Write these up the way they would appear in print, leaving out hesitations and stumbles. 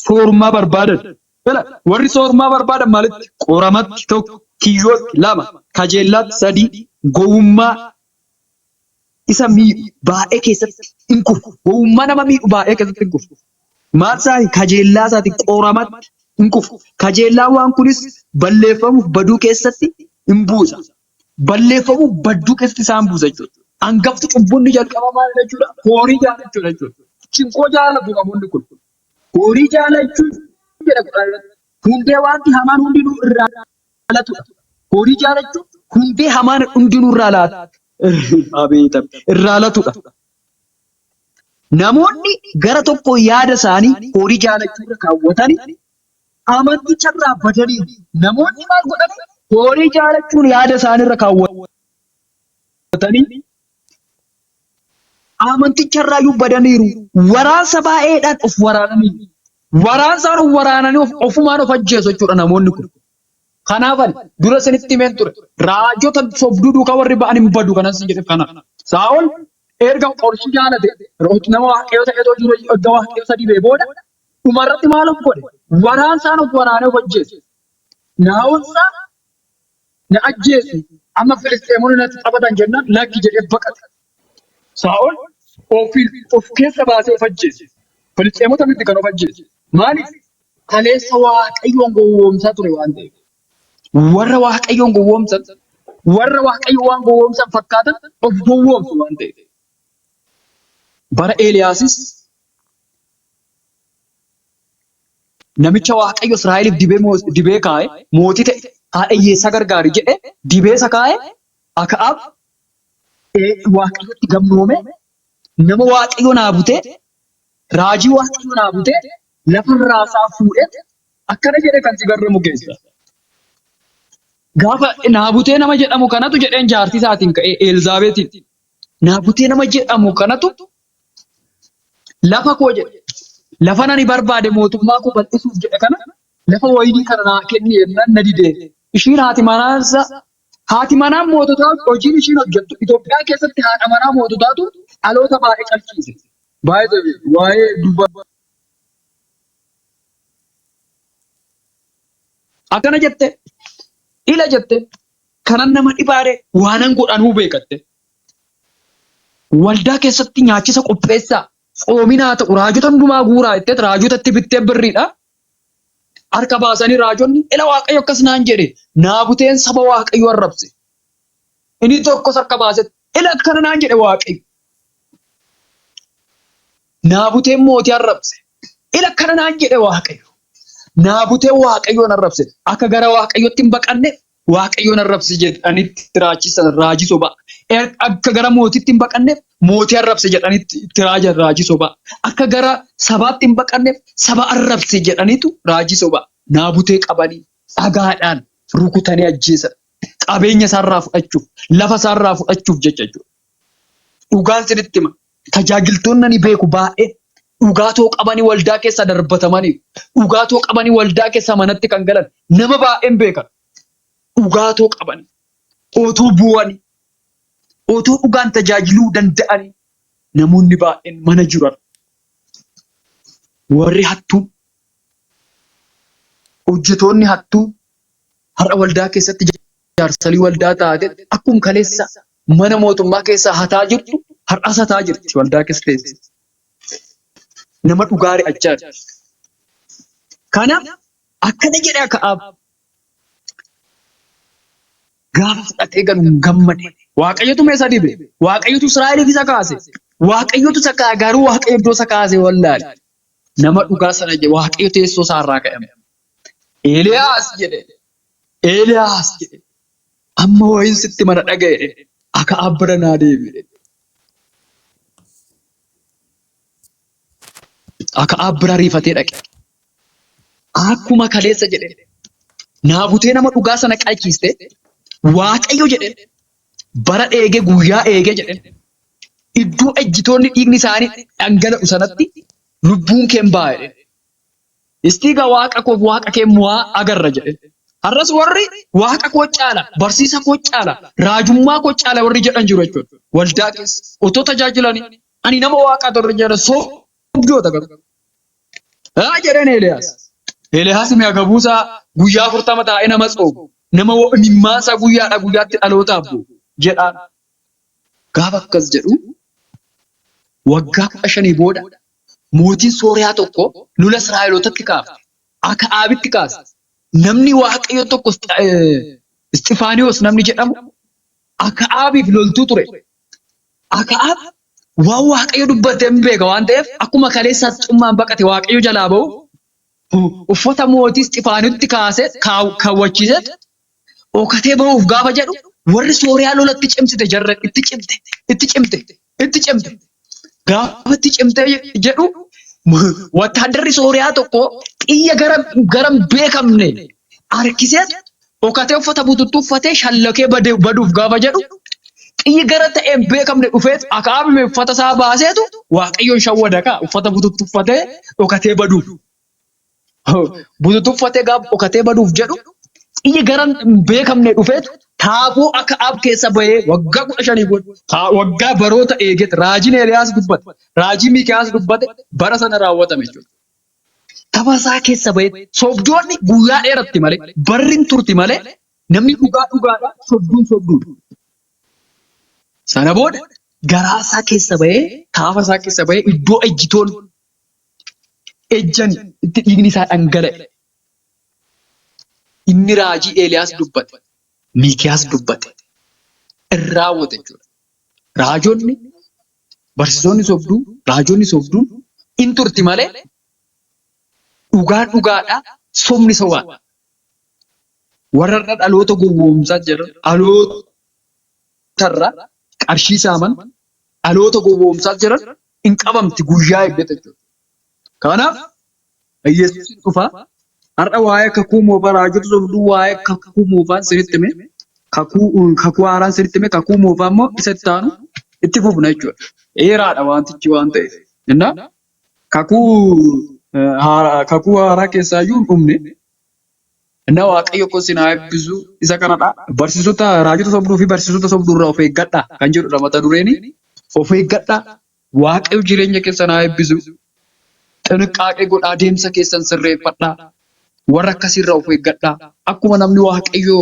Soorummaa barbaadan. Fila warri soorummaa barbaadan maalitti? Qoramatti tokko, kiyyootti lama, kajeellaatti sadii, gowwummaa isa miidhu baay'ee keessatti in kufu. Gowwummaa nama miidhu baay'ee keessatti in kufu. Maal isaati? Kajeellaa isaati qoramatti in kufu. Kajeellaan waan kunis balleeffamuuf baduu keessatti in buusa. Balleeffamuuf badduu keessatti isaan buusa jechuudha. Hangafti cubbuun inni jalqabaa maal jechuudha? Horii jaalachuudha jechuudha. Cinqoo jaalatu namoonni kun. Horii jaalachuu jedha Qur'aana irratti. Hundee wanti hamaan hundinuu irraa latudha. Horii jaalachuun hundee hamaan hundinuu irraa laata. Abeet abeet. Irraa latudha. Namoonni gara tokko yaada isaanii horii jaalachuu irra kaawwatanii amanticha irraa badaniiru. Namoonni maal godhani? Horii jaalachuun yaada isaanii irra kaawwatanii amanticha irraayyuu badaniiru. Waraansa baay'eedhaan of waraananiiru. Waraansaan of waraananii of ofumaan of ajjeesu jechuudha namoonni kun. Kanaafan dura isinitti himeen ture. Raajota sobduu duukaa warri ba'an hin badu kanan sin jedheef kana. Saa'ol erga qorshii jaalate nama waaqayyoo ta'ee jiru erga waaqayyoo isa dibee booda dhumarratti maal of godhe? Waraansaan of waraanee of ajjeese. Naa'onsaa na ajjeesu amma Filisxeemonni natti taphatan jennaan lakki jedhee baqate. Saa'ol ofiin of keessa baasee of ajjeese. Filisxeemota miti kan of ajjeese. Maaliif? Kaleessa Waaqayyoon gowwoomsaa ture waan ta'eef. Warra Waaqayyoon gowwoomsan, warra Waaqayyo waan gowwoomsan fakkaatan of gowwoomsu waan ta'eef. Bara Eeliyaasis Namicha Waaqayyo Israa'eliif dibee dibee kaa'e mootii ta'e haadha hiyyeessaa gargaari jedhe dibee isa kaa'e Aka'aab Waaqayyotti gamnoome nama Waaqayyo naa butee raajii Waaqayyo naa butee lafarraa isaa fuudhee akkana jedhe kan si garramu keessa. Gaafa Naabutee nama jedhamu kanatu jedheen jaartii isaatiin ka'ee Eelzaabeetiin. Naabutee nama jedhamu kanatu Lafa koo jedhe. Lafan ani barbaade mootummaa koo bal'isuuf jedhe kana lafa wayinii kana naa kenni jennaan na dide. Ishiin haati manaansa haati manaa moototaa hojiin ishiin hojjettu Itoophiyaa keessatti haadha manaa moototaatu dhaloota baay'ee calchiise. Baay'ee waa'ee duba akkana jette ila jette kanan nama dhibaare waanan godhanuu beekatte. Waldaa keessatti nyaachisa qopheessaa. Tsoomin haa ta'u raajota hundumaa guuraa jetteet raajotatti bittee birriidha. Harka baasanii raajonni ila waaqayyo akkas naan jedhe naabuteen saba waaqayyo arrabse. Inni tokkos harka baasee ila akkana naan jedhe waaqayyo. Naabuteen mootii arrabse. Ila akkana naan jedhe waaqayyo. Naabuteen waaqayyoon arrabse. Akka gara waaqayyotti hin baqanneef Waaqayyoon arrabse jedhanitti itti raachisan raajii sobaa. Akka gara mootiitti hin baqanneef mootii arrabse jedhanitti itti raajan raajii sobaa. Akka gara sabaatti hin baqanneef saba arrabse jedhaniitu raajii sobaa. Naabutee qabanii dhagaadhaan rukutanii ajjeesan. Qabeenya isaarraa fudhachuuf, lafa isaarraa fudhachuuf jecha jechuudha. Dhugaan sinitti hima. Tajaajiltoonni ani beeku baay'ee dhugaatoo qabanii waldaa keessa darbatamanii dhugaatoo qabanii waldaa keessa manatti kan galan nama baay'een beekan. Dhugaatoo qabanii otoo bu'anii otoo dhugaan tajaajiluu danda'anii namoonni baay'een mana jiran. Warri hattuu hojjetoonni hattuu har'a waldaa keessatti jaarsolii waldaa taate akkuma kaleessa mana mootummaa keessaa hataa jirtu har'as hataa jirti waldaa keessa teesse. Nama dhugaa ri'achaa jirti. Kanaaf akkana jedhe Aka'aab gaafa fudhatee galu hin gammade. Waaqayyotu mee isa dibe. Waaqayyotu Israa'eliif isa kaase. Waaqayyotu isa kaase garuu Waaqayyo iddoo isa kaase wallaale. Nama dhugaa sana jedhe Waaqayyo teessoo isaa irraa ka'e. Eeliyaas jedhe. Eeliyaas jedhe. Amma wayiin sitti mana dhaga'e. Aka'aab bira naa deebi'e. Aka'aab bira ariifatee dhaqe. Akkuma kaleessa jedhe. Naabutee nama dhugaa sana qalchiiste. Waaqayyo jedhe. Bara eegee guyyaa eegee jedhe. Iddoo ejjitoonni dhiigni isaanii dhangala'u sanatti lubbuun kee hin ba'a jedhe. Istiiga waaqa koof waaqa kee mo'aa agarra jedhe. Har'as warri waaqa koo caala, barsiisa koo caala, raajummaa koo caala warri jedhan jiru jechuudha. Waldaa keessa otoo tajaajilanii ani nama waaqaa warri jedhan sobdoota garuu. Haa jedheen Eeliyaas. Eeliyaas mi'a gabuusaa guyyaa 40 taa'ee nama tsoomu. Nama imimmaansaa guyyaadhaa guyyaatti dhalootaaf bu'u jedhaan. Gaafa akkas jedhu waggaa 15 booda mootiin Sooriyaa tokko lola Israa'elootatti kaafte. Aka'aabitti kaase. Namni Waaqayyo tokko Isxifaaniyoos namni jedhamu Aka'aabiif loltuu ture. Aka'aab waan Waaqayyo dubbate hin beeka waan ta'eef akkuma kaleessa haxxummaan baqate Waaqayyo jalaa ba'uuf uffata mootii Isxifaanitti kaasee kaawwachiisee dhokatee ba'uuf gaafa jedhu warri Sooriyaa lolatti cimsite jarra itti cimte itti cimte itti cimte gaafa itti cimte jedhu wattaaddarri Sooriyaa tokko xiyya gara gara hin beekamne harkisee dhokatee uffata bututtuu uffatee shallakee baduuf gaafa jedhu xiyyi gara ta'ee hin beekamne dhufeet akaabime uffata isaa baaseetu Waaqayyoon shawwada kaa uffata bututtuu uffatee dhokatee baduuf. Bututtuu uffatee gaafa dhokatee baduuf jedhu xiyyi gara hin beekamne dhufeetu taaboo Akaab keessa bahee waggaa 15 booda waggaa baroota eegeet raajiin Eeliyaas dubbate raajii Miikiyaas dubbate bara sana raawwatame jechuudha. Tapha isaa keessa bahee sobdoonni guyyaa dheeratti malee barri hin turti malee namni dhugaa dhugaadha sobduun sobduudha. Sana booda garaa isaa keessa bahee taafa isaa keessa bahee iddoo ejjitoon ejjan itti dhiigni isaa dhangala'e. Inni raajii Eeliyaas dubbate, Miikiyaas dubbate, in raawwate jechuudha. Raajonni, barsiisonni sobduu, raajonni sobduun in turti malee dhugaan dhugaadha, sobni sobaadha. Warra har'a dhaloota gowwoomsaa jiran, dhalootarra qarshii saaman, dhaloota gowwoomsaa jiran in qabamti guyyaa eeggate jechuudha. Kanaaf Yesuus hin dhufa. Har'a waa'ee kakuu moofaa raajota sobduu waa'ee kakuu moofaan sinitti hime. Kakuu haaraan sinitti hime kakuu moofaa immoo isa itti aanu itti fufna jechuudha. Dheeraadha wantichi waan ta'eef. Innaa kakuu haaraa keessaayyuu hin dhumne. Innaa Waaqayyo koo sin haa eebbisu isa kanadha. Barsiisota raajota sobduu fi barsiisota sobduu irraa of eeggadha kan jedhudha mata dureeni. Of eeggadha. Waaqayyo jireenya keessan haa eebbisu. Xiniqqaaqee godhaa deemsa keessan sirreeffadhaa. Warra akkasiirraa of eeggadhaa. Akkuma namni Waaqayyo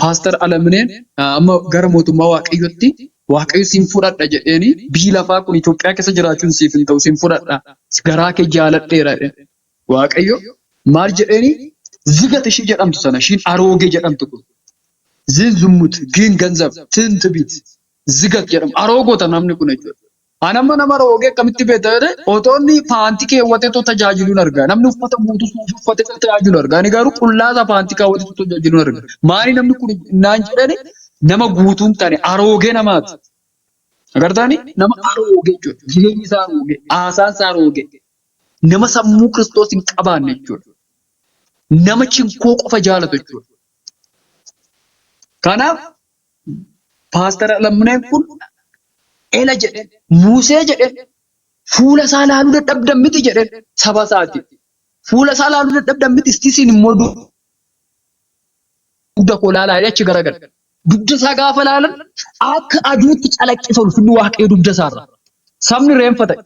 Paastar Alamineen amma gara mootummaa Waaqayyotti Waaqayyo siin fudhadha jedheeni biyyi lafaa kun Itoophiyaa keessa jiraachuun siif hin ta'u siin fudhadha garaa kee jaaladheera jedheen. Waaqayyo maal jedheeni zigat ishii jedhamtu sana ishiin aroogee jedhamtu kun zin zummut gin ganzab tin tibit zigat jedhamu aroogota namni kun jechuudha. Ani amma nama aroogee akkamitti beekta jedhee otoo inni paantii keewwateetoo tajaajiluun argaa. Namni uffata guutuu suufii uffatee tajaajilu arga. Ani garuu qullaa isaa paantii kaawwateetoo tajaajiluun arga. Maali namni kun naan jedhani nama guutuu hin taane aroogee namaati. Agartaani nama aroogee jechuudha. Jireenyi isaa aroogee, haasaan isaa aroogee. Nama sammuu Kiristoos hin qabaanne jechuudha. Nama chinkoo qofa jaalatu jechuudha. Kanaaf Paastar Alamneen kun ela jedheen, Musee jedheen, fuula isaa laaluu dadhabdan miti jedheen saba isaati. Fuula isaa laaluu dadhabdan miti istisiin immoo dugda koo laalaa jedhee achi garagala. Dugda isaa gaafa laalan akka aduutti calaqqisa ulfinni Waaqayyo dugda isaarra. Sabni reenfa ta'e.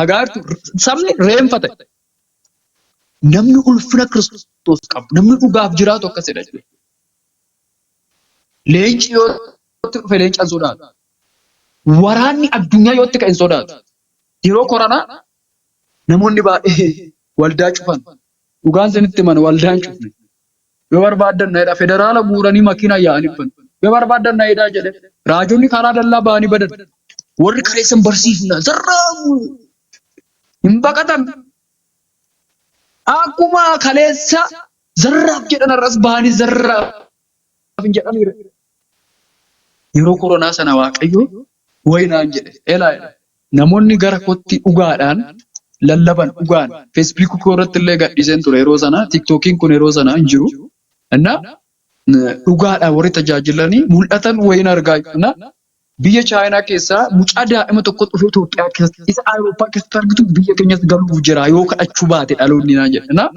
Agaartu sabni reenfa ta'e. Namni ulfina Kiristoos qabu, namni dhugaaf jiraatu akkasidha jechuudha. Leenci yoo itti dhufe leenca hin sodaatu. Waraanni addunyaa yoo itti ka'e hin sodaatu. Yeroo koronaa namoonni baay'ee waldaa cufan. Dhugaan isinitti himan waldaa hin cufne. Yoo barbaaddan na hidhaa. Federaala guuranii makiinaa yaa'anii dhufan. Yoo barbaaddan na hidhaa jedhe. Raajonni karaa dallaa ba'anii badan. Warri kaleessan barsiifna. Zarraamu. Hin baqatan. Akkuma kaleessa zarraaf jedhan har'as bahanii zarraaf hin jedhaniire. Yeroo koronaa sana Waaqayyo wayi naan jedhe. Elaa jedhe. Namoonni gara kootti dhugaadhaan lallaban dhugaan feesbuukii koo irratti illee gadhiiseen ture yeroo sana tiiktookiin kun yeroo sana hin jiru. Innaa dhugaadhaan warri tajaajilanii mul'atan wayiin argaa innaa biyya Chaayinaa keessaa mucaa daa'ima tokko dhufee Itoophiyaa keessatti isa Awurooppaa keessatti argitu biyya keenyatti galuuf jira yoo kadhachuu baate dhaloonni naan jedhe. Innaa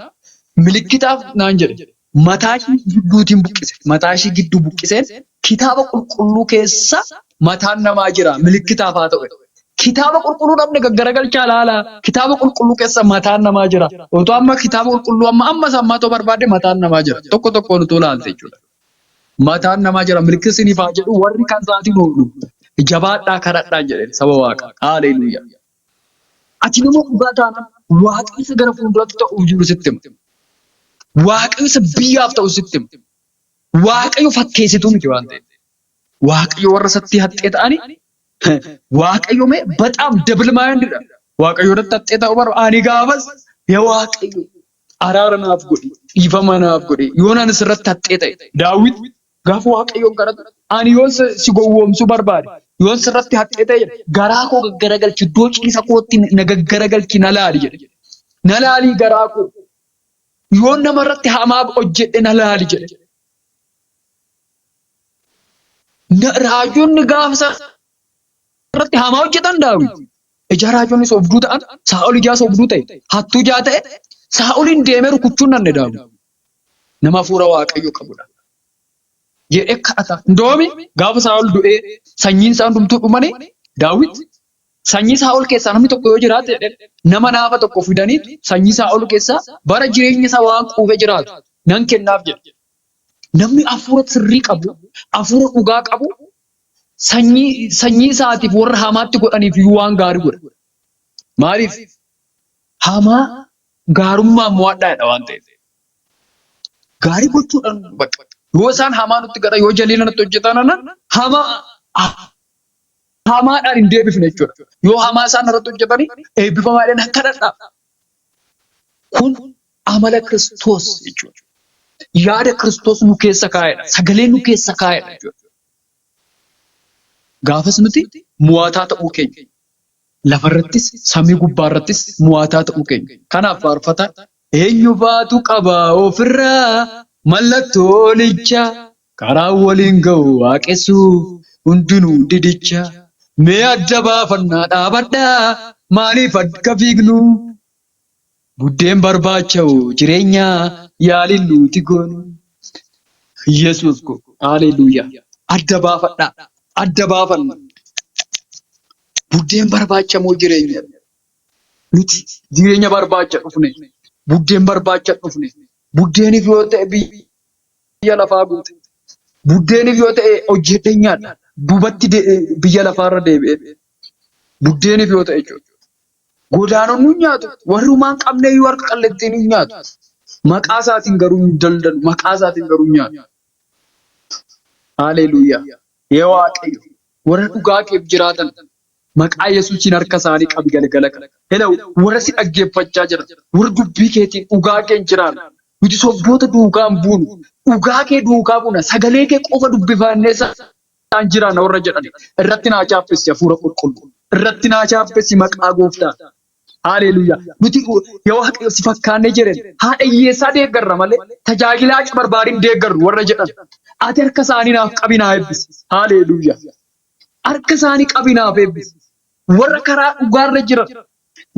milikkitaaf naan jedhe mataa ishii gidduutiin buqqise mataa ishii gidduu buqqiseen kitaaba qulqulluu keessa mataan namaa jira milikkitaaf haa ta'u. Kitaaba qulqulluu dhabne gaggaragalchaa laalaa. Kitaaba qulqulluu keessa mataan namaa jira. Otoo amma kitaaba qulqulluu amma amma sammaa too barbaadde mataan namaa jira. Tokko tokkoon utuu laalte jechuudha. Mataan namaa jira. Milkii isiniif haa jedhu warri kan isaatiin oolu. Jabaadhaa kadhadhaan jedheen saba waaqa. Haaleluyyaa. Ati nama dhugaa taanaan Waaqayyo isa gara fuulduraatti ta'uuf jiru sitti hima. Waaqayyo isa biyyaaf ta'u sitti hima. Waaqayyo fakkeessituu miti waan ta'eef. Waaqayyo warra isatti haxxee ta'anii Waaqayyo mee bexaam double mind dha. Waaqayyo irratti haxxee ta'uu barbaada. Ani gaafas yaa Waaqayyo araara naaf godhi, dhiifama naaf godhi. Yoon ani sirratti haxxee ta'e Daawit gaafa Waaqayyoon kadhatu ani yoon si gowwoomsuu barbaade yoon sirratti haxxee ta'e jedhe garaa koo gaggaragalchi iddoo ciisa kootti na gaggaragalchi na laali jedhe. Na laalii garaa koo yoon namarratti hamaa hojjedhe na laali jedhe. Raajonni gaafa sana irratti hamaa hojjetan Daawit. Ijaa raajonni sobduu ta'an, Saa'ol ijaa sobduu ta'e, hattuu ijaa ta'e, Saa'oliin deemee rukuchuun nanne Daawit. Nama hafuura Waaqayyoo qabudha. Jedhee kadhata. Ndoomi gaafa Saa'ol du'ee sanyiin isaa hundumtuu dhumanii Daawit sanyii Saa'ol keessaa namni tokko yoo jiraate jedhee nama naafa tokko fidanii sanyii Saa'ol keessaa bara jireenya isaa waan quufee jiraatu nan kennaaf jedhe. Namni hafuura sirrii qabu, hafuura dhugaa qabu, sanyii sanyii isaatiif warra hamaatti godhaniif iyyuu waan gaarii godha. Maaliif? Hamaa gaarummaan mo'adhaa jedha waan ta'eef. Gaarii gochuudhaan bakka. Yoo isaan hamaa nutti godhan, yoo jaliina nutti hojjetan hamaa hamaadhaan hin deebifne jechuudha. Yoo hamaa isaan irratti hojjetanii eebbifamaadhaan akka dhadhaa. Kun amala Kiristoos jechuudha. Yaada Kiristoos nu keessa kaa'edha. Sagalee nu keessa kaa'edha jechuudha. Gaafas nuti mo'ataa ta'uu keenya. Lafarrattis samii gubbaarrattis mo'ataa ta'uu keenya. Kanaaf faarfataan eenyu baatu qaba ofirraa mallattoo lichaa karaa waliin ga'u waaqessuuf hundinuu didicha. Mee adda baafannaa dhaabadhaa maaliif akka fiignu? Buddeen barbaacha'u jireenya yaaliin nuti goonu. Yesuus ko haleluuyaa. Adda baafadhaa. Adda baafanna. Buddeen barbaachamoo jireenya. Nuti jireenya barbaacha dhufne. Buddeen barbaacha dhufne. Buddeeniif yoo ta'e biyya lafaa guute. Buddeeniif yoo ta'e hojjedhee nyaadha. Duubatti biyya lafaarra deebi'ee. Buddeeniif yoo ta'e jechuudha. Godaanonni hin nyaatu. Warri homaa hin qabne iyyuu harka qallattiin hin nyaatu. Maqaa isaatiin garuu hin daldalu. Maqaa isaatiin garuu hin nyaatu. Haleluuyaa. Yaa Waaqayyo, warra dhugaa keef jiraatan maqaa Yesuusiin harka isaanii qabi galgala kana. Hello, warra si dhaggeeffachaa jiran, warra dubbii keetiin dhugaa keen jiraan. Nuti sobdoota duukaa hin buunu. Dhugaa kee duukaa buuna. Sagalee kee qofa dubbifannee isaan jiraanna warra jedhan irratti naa chaappessi hafuura qulqulluu. Irratti naa chaappessi maqaa gooftaa. Haleluuyaa. Nuti yaa Waaqayyo si fakkaannee jiran haadha hiyyeessaa deeggarra malee tajaajilaa barbaadin deeggarru warra jedhan. Ati harka isaanii naaf qabi naa eebbisi. Haleluuyaa. Harka isaanii qabi naaf eebbisi. Warra karaa dhugaarra jiran,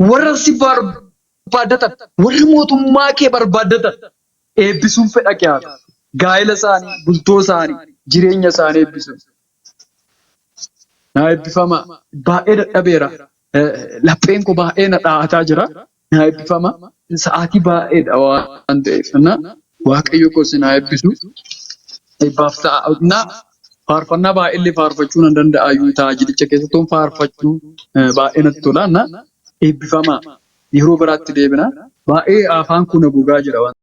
warra si barbaaddatan, warra mootummaa kee barbaaddatan eebbisuun fedha kee haa ta'u. Gaa'ela isaanii, bultoo isaanii, jireenya isaanii eebbisuun. Naa eebbifama. Baay'ee dadhabeera. Lapheen koo baay'ee na dhaahataa jira. Naa eebbifama. Sa'aatii baay'eedha waan ta'eef. Na Waaqayyo koo si naa eebbisu. Eebbaaf ta'a. Na faarfannaa baay'eellee faarfachuu nan danda'a iyyuu tajaajilicha keessattuu faarfachuu baay'ee natti tola. Na eebbifama. Yeroo biraatti deebina. Baay'ee afaan kun na gogaa jira waan.